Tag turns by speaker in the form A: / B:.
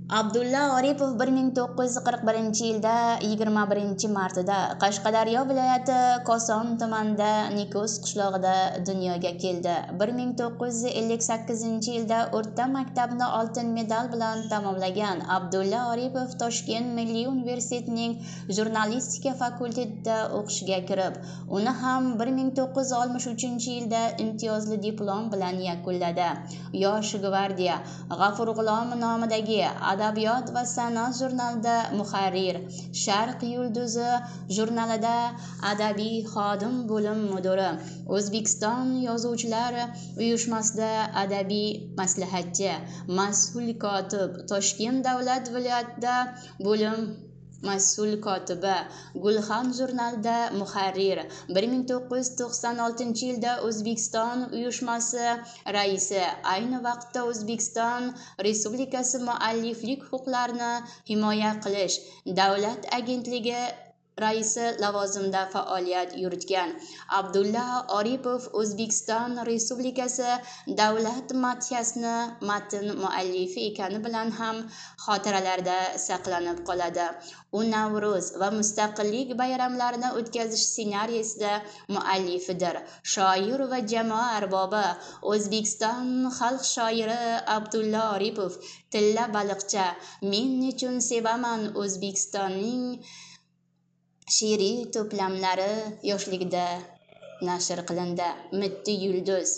A: Abdulla Oripov 1941-yilda 21-martida Qashqadaryo viloyati Koson tumanida Nukus qishlog'ida dunyoga keldi. 1958-yilda o'rta maktabni oltin medal bilan tamomlagan Abdulla Oripov Toshkent Milliy universitetining jurnalistika fakultetida o'qishga kirib, uni ham 1963-yilda imtiyozli diplom bilan yakunladi. Yosh gvardiya, G'afur G'ulom nomidagi Adabiyot va san'at jurnalida muharrir, Sharq yulduzi jurnalida adabiy xodim, bo'lim mudiri, O'zbekiston yozuvchilar uyushmasida adabiy maslahatchi, mas'ul kotib, Toshkent davlat viloyatida bo'lim mas'ul kotibi, Gulxan jurnalida muharrir, 1996-yilda O'zbekiston uyushmasi raisi, ayni vaqtda O'zbekiston Respublikasi Mualliflik huquqlarini himoya qilish davlat agentligi raisi lavozimida faoliyat yuritgan. Abdulla Oripov O'zbekiston Respublikasi davlat madhiyasini matn muallifi ekani bilan ham xotiralarda saqlanib qoladi. U Navro'z va Mustaqillik bayramlarini o'tkazish ssenariysida muallifidir. Shoir va jamoa arbobi, O'zbekiston xalq shoiri Abdulla Oripov Tilla baliqcha, Men nechun sevaman O'zbekistonning she'riy to'plamlari yoshligida nashr qilindi. Mitti yulduz.